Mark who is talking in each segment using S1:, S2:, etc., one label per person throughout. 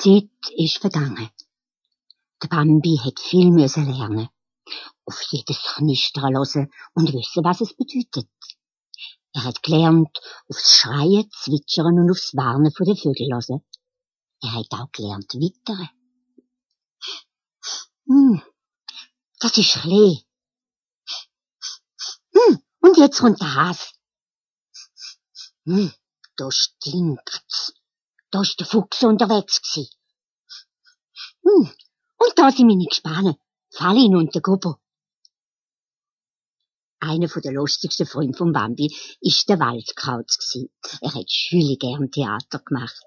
S1: Die Zeit ist vergangen. Der Bambi hat viel müssen lernen. Auf jedes Knistern hören und wissen, was es bedeutet. Er hat gelernt, aufs Schreien, Zwitschern und aufs Warnen von den Vögeln hören. Er hat auch gelernt, wittern. Das ist Reh. Und jetzt kommt der Hase. Da stinkt's. Da ist der Fuchs unterwegs gsi. Und da sind meine Gespanne, Fallin und der Gobbo. Einer der lustigsten Freunde vom Bambi ist der Waldkauz gsi. Er hat schüli gern Theater gemacht.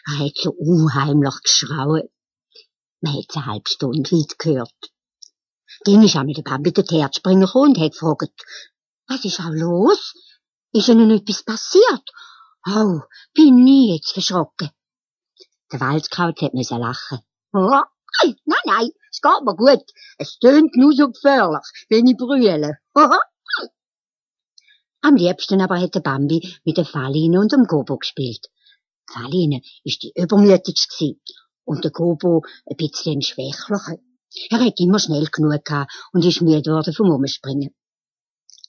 S1: Er hat so unheimlich geschrauen. Man hat es eine halbe Stunde weit gehört. Dann ist einmal der Bambi der Herzspringer gekommen und hat gefragt, was ist auch los? Ist Ihnen etwas passiert? Oh, bin ich jetzt verschrocken. Der Waldkraut hat müssen lachen. Oh, nein, es geht mir gut. Es tönt nur so gefährlich, wenn ich brülle. Am liebsten aber hat der Bambi mit der Falline und dem Gobbo gespielt. Die Falline ist die übermütigste und der Gobbo ein bisschen schwächlicher. Er hat immer schnell genug gehabt und ist müde geworden vom Umspringen.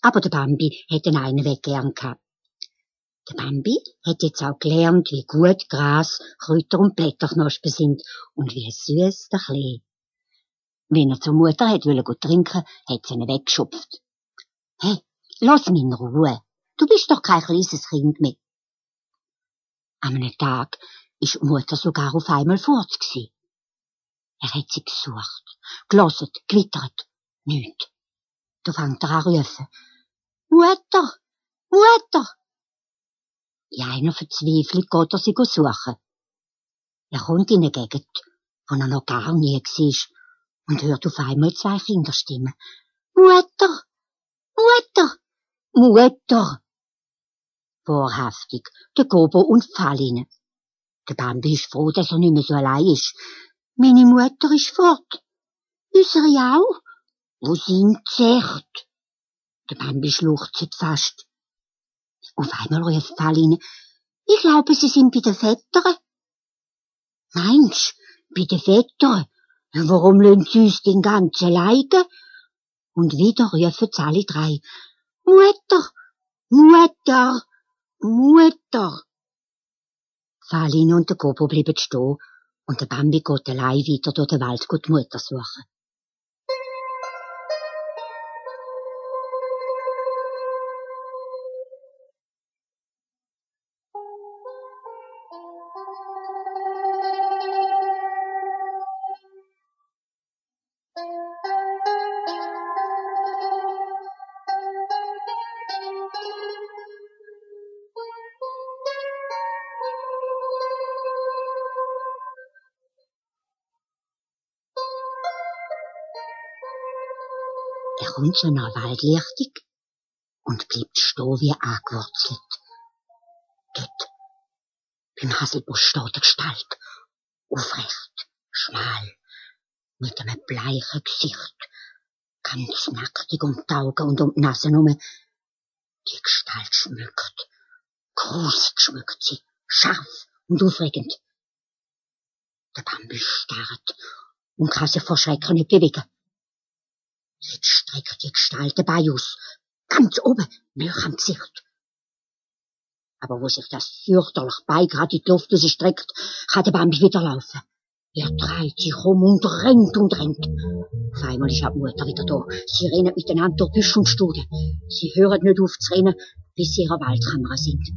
S1: Aber der Bambi hat den einen Weg gern gehabt. Der Bambi hat jetzt auch gelernt, wie gut Gras, Kräuter und Blätterknospen sind und wie süß der Klee. Wenn er zur Mutter hat gut trinken, hat sie ihn weggeschupft. Hey, lass mich in Ruhe. Du bist doch kein kleines Kind mehr. An einem Tag ist die Mutter sogar auf einmal fort gsi. Er hat sie gesucht, gehört, gewittert. Nichts. Da fängt er an zu rufen. Mutter! Mutter! In einer Verzweiflung geht er sie suchen. Er kommt in eine Gegend, wo er noch gar nie war, und hört auf einmal 2 Kinderstimmen. Mutter! Mutter! Mutter! Wahrhaftig, der Gobbo und Falline. Der Bambi ist froh, dass er nicht mehr so allein ist. Meine Mutter ist fort. Unsere auch? Wo sind sie echt? Der Bambi schluchzt fast. Auf einmal ruft Falline, ich glaube, sie sind bei den Vettern. Meinst du, bei den Vettern? Warum lassen sie uns den ganzen alleine? Und wieder rufen sie alle 3. Mutter! Mutter! Mutter! Falline und der Gobbo bleiben stehen und der Bambi geht allein weiter durch den Wald die Mutter suchen. Er kommt zu einer Waldlichtung und bleibt stehen wie angewurzelt. Dort, beim Haselbusch steht eine Gestalt, aufrecht, schmal, mit einem bleichen Gesicht, ganz nackig um die Augen und um die Nase herum. Die Gestalt schmückt, groß schmückt sie, scharf und aufregend. Der Bambi starrt und kann sich vor Schrecken nicht bewegen. Jetzt streckt die Gestalt den Bein aus, ganz oben, näher am Gesicht. Aber wo sich das fürchterliche Bein gerade in die Luft streckt, kann der Bambi wieder laufen. Er dreht sich um und rennt und rennt. Auf einmal ist auch die Mutter wieder da. Sie rennen miteinander durch Büsch und Studen. Sie hören nicht auf zu rennen, bis sie in ihrer Waldkammer sind.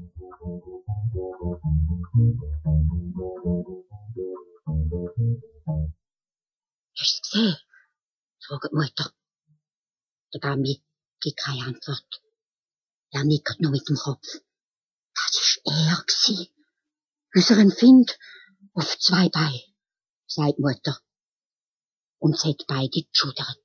S1: Hast du es gesehen? Fragt die Mutter. Der Bambi gibt keine Antwort. Er nickt nur mit dem Kopf. Das war er. Unseren Find auf 2 Beine, sagt die Mutter. Und sie hat beide geschudert.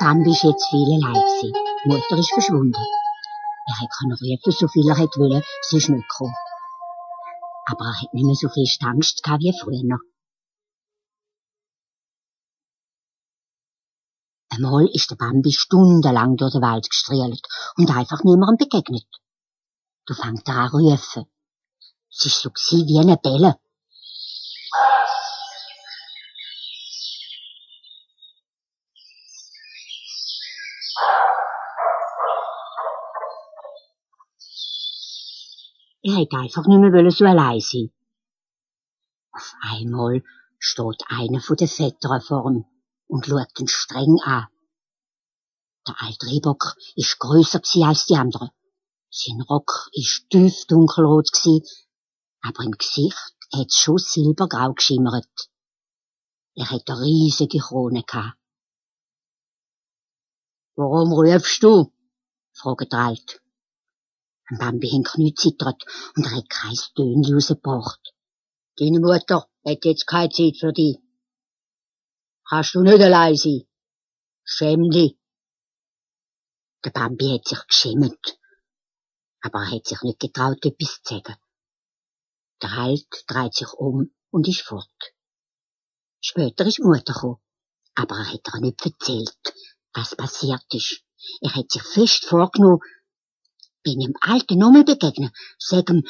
S1: Bambi ist jetzt viel allein gewesen. Die Mutter ist verschwunden. Er konnte rufen, so viel er wollte, sie ist nicht gekommen. Aber er hat nicht mehr so viel Angst gehabt wie früher. Einmal ist der Bambi stundenlang durch den Wald gestrielt und einfach niemandem begegnet. Da fängt er an zu rufen. Es war so wie eine Belle. Er hätte einfach nicht mehr so allein sein. Auf einmal steht einer von den Vätern vor ihm und schaut ihn streng an. Der alte Rehbock ist grösser als die anderen. Sein Rock ist tief dunkelrot gsi, aber im Gesicht hat's schon silbergrau geschimmert. Er hat eine riesige Krone gehabt. »Warum rufst du?« fragt der Alte. Ein Bambi hat Knie zittert und er hat kein Tönchen rausgebracht. »Deine Mutter hat jetzt keine Zeit für dich. Kannst du nicht allein sein? Schäm dich.« Der Bambi hat sich geschämt, aber er hat sich nicht getraut, etwas zu sagen. Der Alte dreht sich um und ist fort. Später ist die Mutter gekommen, aber er hat ihr nicht erzählt, was passiert ist. Er hat sich fest vorgenommen, wenn ich dem Alten nochmal begegne, sagen,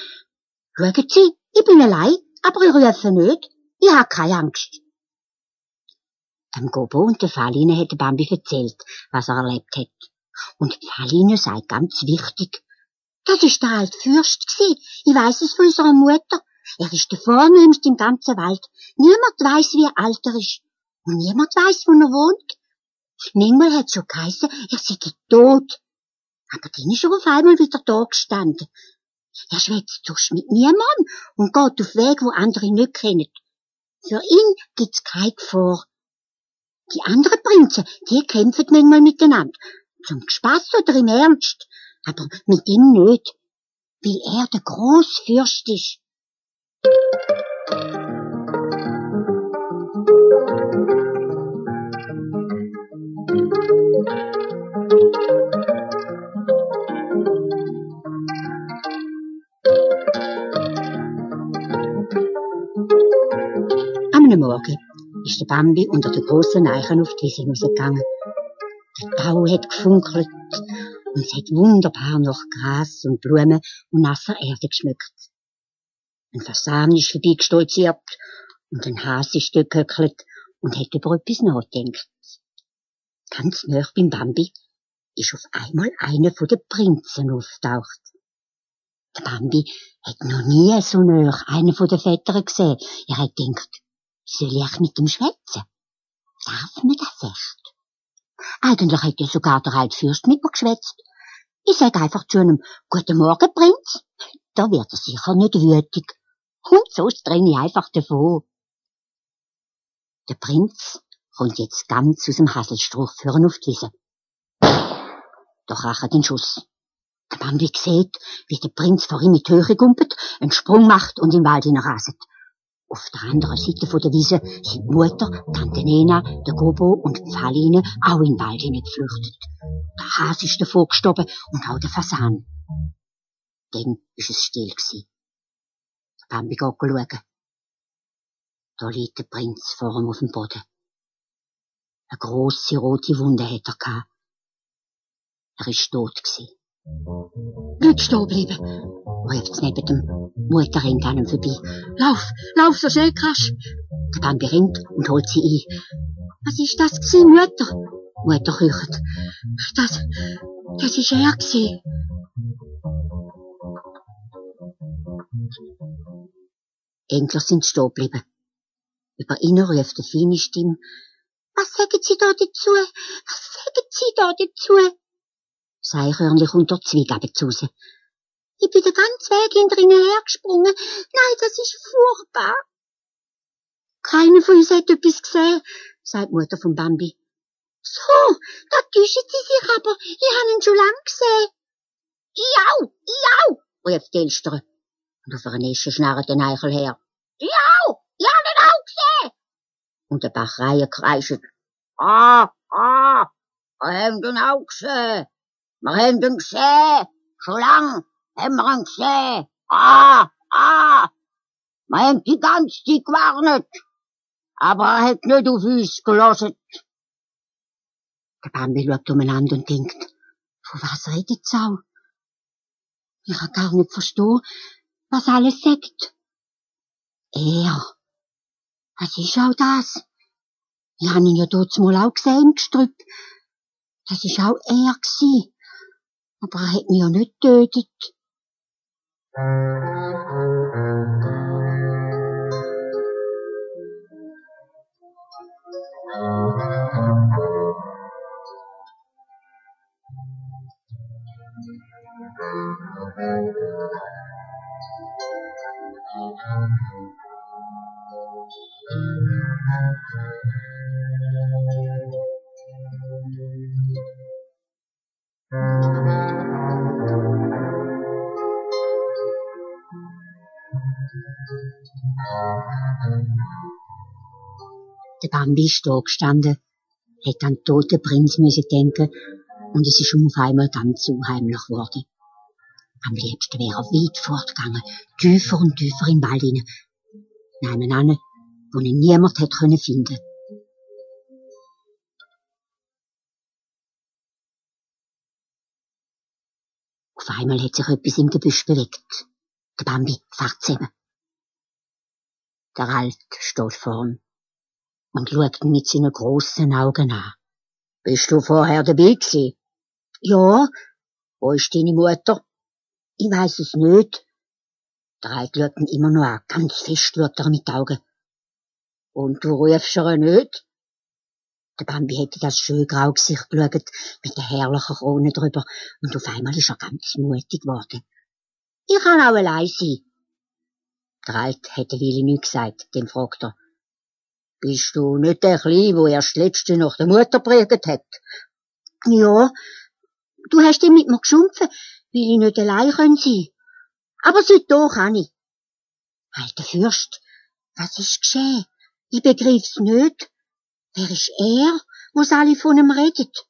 S1: schauen Sie, ich bin allein, aber ich rufe nicht, ich habe keine Angst. Dem Gobo und der Faline hat der Bambi erzählt, was er erlebt hat. Und die Faline sagt ganz wichtig, das ist der alte Fürst gsi. Ich weiss es von unserer Mutter. Er ist der vornehmste im ganzen Wald. Niemand weiss, wie alt er ist. Und niemand weiss, wo er wohnt. Manchmal hat es schon geheissen, er sei tot. Aber dann ist er auf einmal wieder da gestanden. Er schwätzt sonst mit niemandem und geht auf Wege, wo andere nicht kennen. Für ihn gibt's keine Gefahr. Die anderen Prinzen, die kämpfen manchmal miteinander. Zum Spass oder im Ernst. Aber mit ihm nicht, weil er der Grossfürst ist. Am Morgen ist der Bambi unter den grossen Eichen auf die Wiese rausgegangen. Der Tau hat gefunkelt und es hat wunderbar nach Gras und Blumen und nasser Erde geschmückt. Ein Fasan ist vorbeigestolziert und ein Hase ist dort gehöckelt und hat über etwas nachgedacht. Ganz nahe beim Bambi ist auf einmal einer von den Prinzen auftaucht. Der Bambi hat noch nie so nahe einen von den Vätern gesehen. Er hat gedacht, soll ich mit ihm schwätzen? Darf man das echt? Eigentlich hätte sogar der alte Fürst mit mir geschwätzt. Ich sag einfach zu einem Guten Morgen, Prinz. Da wird er sicher nicht wütig. Und so streng ich einfach davon. Der Prinz kommt jetzt ganz aus dem Haselstrauch führen auf die Wiese. Da kracht ein Schuss. Der Bambi sieht, wie der Prinz vor ihm in die Höhe gumpet, einen Sprung macht und im Wald hineinraset. Auf der anderen Seite von der Wiese sind die Mutter, Tante Nena, der Gobo und die Faline auch in den Wald hineingeflüchtet. Der Hase ist davor gestorben und auch der Fasan. Dann ist es still gewesen. Der Bambi geht schauen. Da liegt der Prinz vor ihm auf dem Boden. Eine grosse rote Wunde hat er gehabt. Er ist tot gewesen. Nicht stehen bleiben, ruft's neben dem. Mutter rennt an ihm vorbei. Lauf, so schnell kannst. Der Bambi rennt und holt sie ein. Was ist das gewesen, Mutter? Mutter küchert. Das ist er gewesen. Endlich sind sie stehen geblieben. Über ihnen ruft eine feine Stimme. Was sagen Sie da dazu? Was sagen Sie da dazu? Seichhörnchen kommt durch die Zwiegabel raus. Ich bin den ganzen Weg hinter ihnen hergesprungen. Nein, das ist furchtbar. Keiner von uns hat etwas gesehen, sagt die Mutter von Bambi. So, da täuschen Sie sich aber. Ich habe ihn schon lang gesehen. Iau, ruft die Elstere. Und auf einer Esche schnarrt ein Eichel her. Iau, ich habe ihn auch gesehen. Und der Bachreihe kreischt. Wir haben ihn auch gesehen. Wir haben ihn gesehen. Schon lang haben wir ihn gesehen. Wir haben die ganze Zeit gewarnt. Aber er hat nicht auf uns gelassen. Der Bambi schaut umeinander und denkt, von was redet sie auch? Ich kann gar nicht verstehen, was alles sagt. Er. Was ist auch das? Ich habe ihn ja dort mal auch gesehen im Gestrüpp. Das ist auch er gsi. Aber er hat mich ja nicht getötet. Der Bambi ist da gestanden, hat an den toten Prinz müssen denken und es ist ihm auf einmal ganz unheimlich geworden. Am liebsten wäre er weit fortgegangen, tiefer und tiefer in den Wald hinein, nebenan, wo ihn niemand hätte finden können. Auf einmal hat sich etwas im Gebüsch bewegt. Der Bambi fährt zusammen. Der Alte steht vorn und schaut ihn mit seinen grossen Augen an. Bist du vorher dabei gewesen? Ja. Wo ist deine Mutter? Ich weiss es nicht. Der Alte schaut ihn immer noch an, ganz fest schaut er mit den Augen. Und du rufst ihr nicht? Der Bambi hätte das schön grau Gesicht geschaut, mit der herrlichen Krone drüber, und auf einmal ist er ganz mutig geworden. Ich kann auch allein sein. Der Alte hätte Willi nichts gesagt, dann fragt er. Bist du nicht der Kleine, wo erst letzte nach der Mutter prägt hat? Ja, du hast ihn mit mir geschumpfen, weil ich nicht allein sein kann. Aber seitdem kann ich. Alter Fürst, was ist geschehen? Ich begriff's nicht. Wer ist er, wo's alle von ihm redet?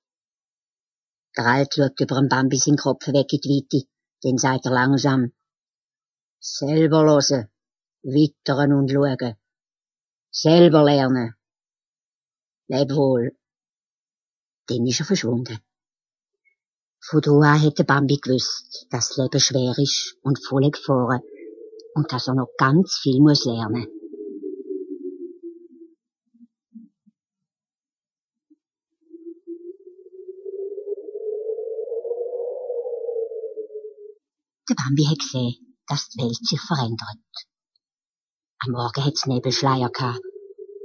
S1: Der Alte schaut über den Bambi seinen Kopf weg in die Weite, dann sagt er langsam. Selber hören, wittern und schauen. Selber lernen. Leb wohl. Dann ist er verschwunden. Von da an hat der Bambi gewusst, dass das Leben schwer ist und voller Gefahren und dass er noch ganz viel muss lernen. Der Bambi hat gesehen, dass die Welt sich verändert. Am Morgen hat's Nebelschleier gehabt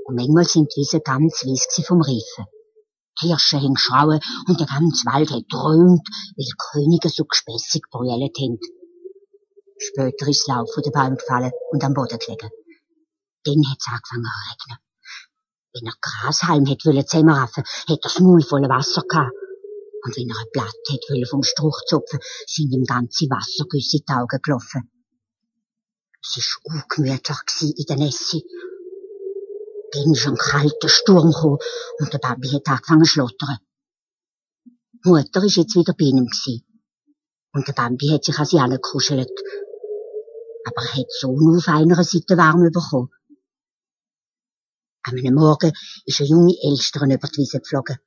S1: und manchmal sind die Wiesen ganz weiss vom Reifen. Die Hirsche haben geschrauen und der ganze Wald hat träumt, weil die Könige so gespässig brüllt haben. Später ist das Laub von den Bäumen gefallen und am Boden gelegen. Dann hat's angefangen zu regnen. Wenn er Grashalm hätte zusammenraffen, hätte er das Maul voll Wasser gehabt. Und wenn er ein Blatt hätte vom Struch zupfen, sind ihm ganze Wassergüsse in die Augen gelaufen. Es war ungemütlich in der Nässe. Dann ist ein kalter Sturm gekommen und der Bambi hat angefangen zu schlottern. Die Mutter war jetzt wieder bei ihm gewesen. Und der Bambi hat sich an sie angekuschelt. Aber er hat so nur auf einer Seite warm bekommen. An einem Morgen ist eine junge Elstern über die Wiese geflogen.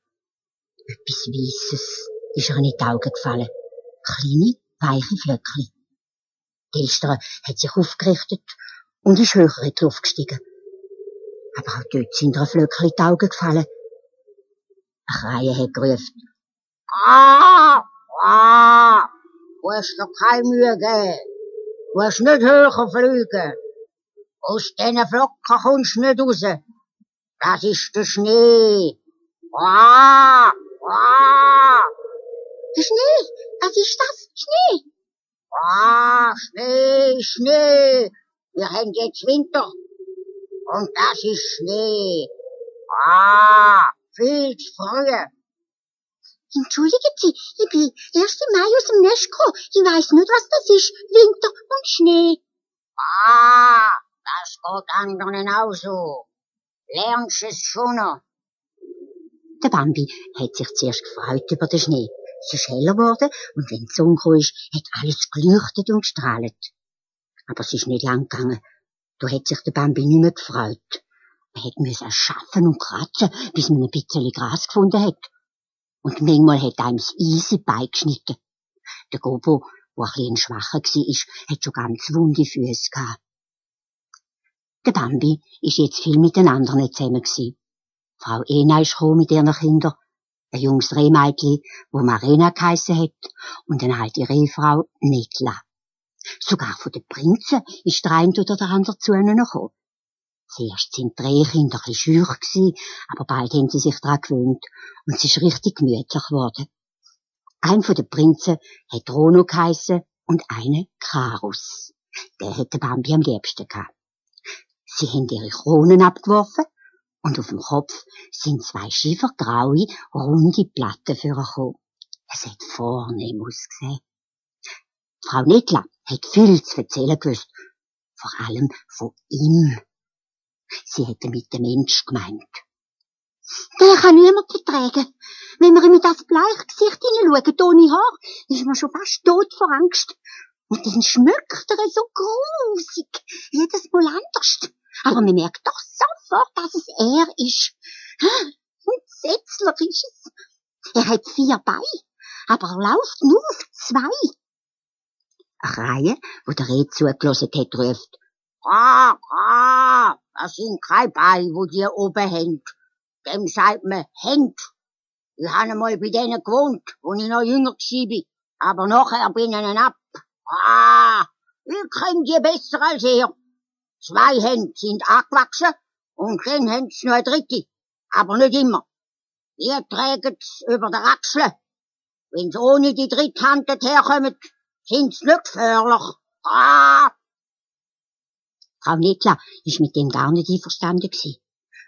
S1: Etwas Weisses ist ihr in die Augen gefallen. Kleine, weiche Flöckchen. Die Elstern hat sich aufgerichtet und ist höher in die Luft gestiegen. Aber auch dort sind ihr Flöckchen in die Augen gefallen. Eine Reihe hat gerufen. Du hast doch keine Mühe gegeben. Du hast nicht höher fliegen. Aus diesen Flocken kommst du nicht raus. Das ist der Schnee. Der Schnee? Was ist das? Schnee? Schnee. Wir haben jetzt Winter. Und das ist Schnee. Viel zu früh. Entschuldigen Sie, ich bin erst im Mai aus dem Nest gekommen. Ich weiss nicht, was das ist. Winter und Schnee. Das geht anderen auch so. Lernst es schon noch. Der Bambi hat sich zuerst gefreut über den Schnee. Es ist heller geworden und wenn die Sonne kam, hat alles geleuchtet und gestrahlt. Aber es ist nicht lang gegangen. Da hat sich der Bambi nicht mehr gefreut. Er musste schaffen und kratzen, bis man ein bisschen Gras gefunden hat. Und manchmal hat einem das Eis in die Beine geschnitten. Der Gobo, der ein bisschen schwacher war, hat schon ganz wunde Füße gehabt. Der Bambi ist jetzt viel mit den anderen zusammen gewesen. Frau Ena ist gekommen mit ihren Kindern, ein junges Rehmädchen, wo Marina geheissen hat, und eine alte Rehfrau, Netla. Sogar von den Prinzen ist der eine oder der andere zu ihnen gekommen. Zuerst sind die Rehkinder ein bisschen schüch gewesen, aber bald haben sie sich daran gewöhnt und es ist richtig gemütlich geworden. Ein von den Prinzen hat Rono geheissen und eine Karus. Der hat den Bambi am liebsten gehabt. Sie haben ihre Kronen abgeworfen und auf dem Kopf sind 2 schiefergraue, runde Platten vorgekommen. Es hat vornehm ausgesehen. Frau Netla hat viel zu erzählen gewusst, vor allem von ihm. Sie hätte mit dem Mensch gemeint. Der kann niemand vertragen. Wenn wir ihm in das bleiche Gesicht hineinschauen, ohne Haar, ist man schon fast tot vor Angst. Und dann schmeckt er so grusig, jedes Mal anders. Aber man merkt doch sofort, dass es er ist. Entsetzlich ist es. Er hat 4 Beine, aber er läuft nur auf 2. Eine Reihe, wo der Reh zugelassen hat, ruft: das sind keine Beine, wo die oben haben. Dem sagt man Händ. Ich habe einmal bei denen gewohnt, wo ich noch jünger war, aber nachher bin ich ihnen ab. Ich kenne die besser als ihr. 2 Hände sind angewachsen und dann haben sie noch eine dritte, aber nicht immer. Ihr trägt's über der Achsel. Wenn sie ohne die dritte Hand herkommen, sind sie nicht gefährlich. Frau Netla ist mit dem gar nicht einverstanden gewesen.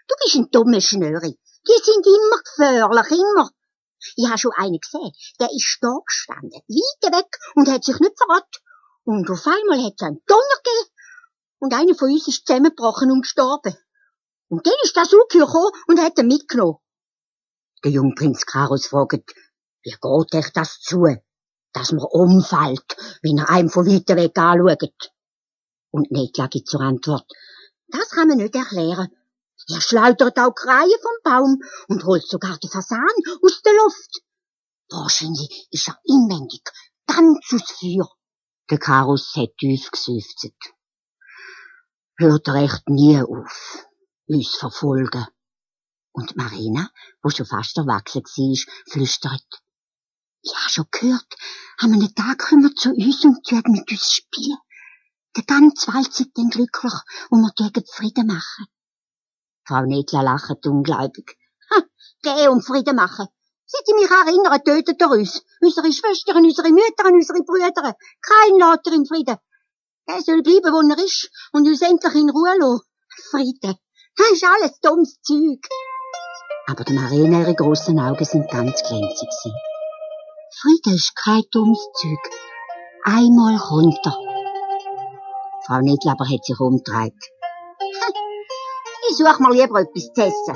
S1: Du bist ein dummer Schnöri. Die sind immer gefährlich, immer. Ich habe schon einen gesehen, der ist da gestanden, weit weg und hat sich nicht verraten. Und auf einmal hat es einen Donner gegeben und einer von uns ist zusammengebrochen und gestorben. Und dann ist das Ungeheuer gekommen und hat ihn mitgenommen. Der junge Prinz Karus fragt: Wie geht euch das zu, dass man umfällt, wenn er einem von weiter weg anschaut? Und Netla gibt zur Antwort: Das kann man nicht erklären. Er schleudert auch Kreie vom Baum und holt sogar den Fasan aus der Luft. Wahrscheinlich ist er inwendig, ganz aus Feuer. Der Karus hat tief geseufzt. Hört er echt nie auf, uns verfolgen. Und Marina, wo schon fast erwachsen war, flüstert: Ich habe schon gehört, an einem Tag kommen wir zu uns und werden mit uns spielen. Der ganze Wald sind dann glücklich und wir dürfen Frieden machen. Frau Netla lacht ungläubig. Geh und Frieden machen. Seit ich mich erinnere, tötet er uns. Unsere Schwestern, unsere Mütter, unsere Brüder. Kein lässt er in Frieden. Er soll bleiben, wo er ist und uns endlich in Ruhe lassen. Frieden. Das ist alles dummes Zeug. Aber der Marina, ihre grossen Augen sind ganz glänzig gewesen. Frieden ist kein dummes Zeug. Einmal runter. Frau Netla aber hat sich umgedreht. Ich suche mir lieber etwas zu essen.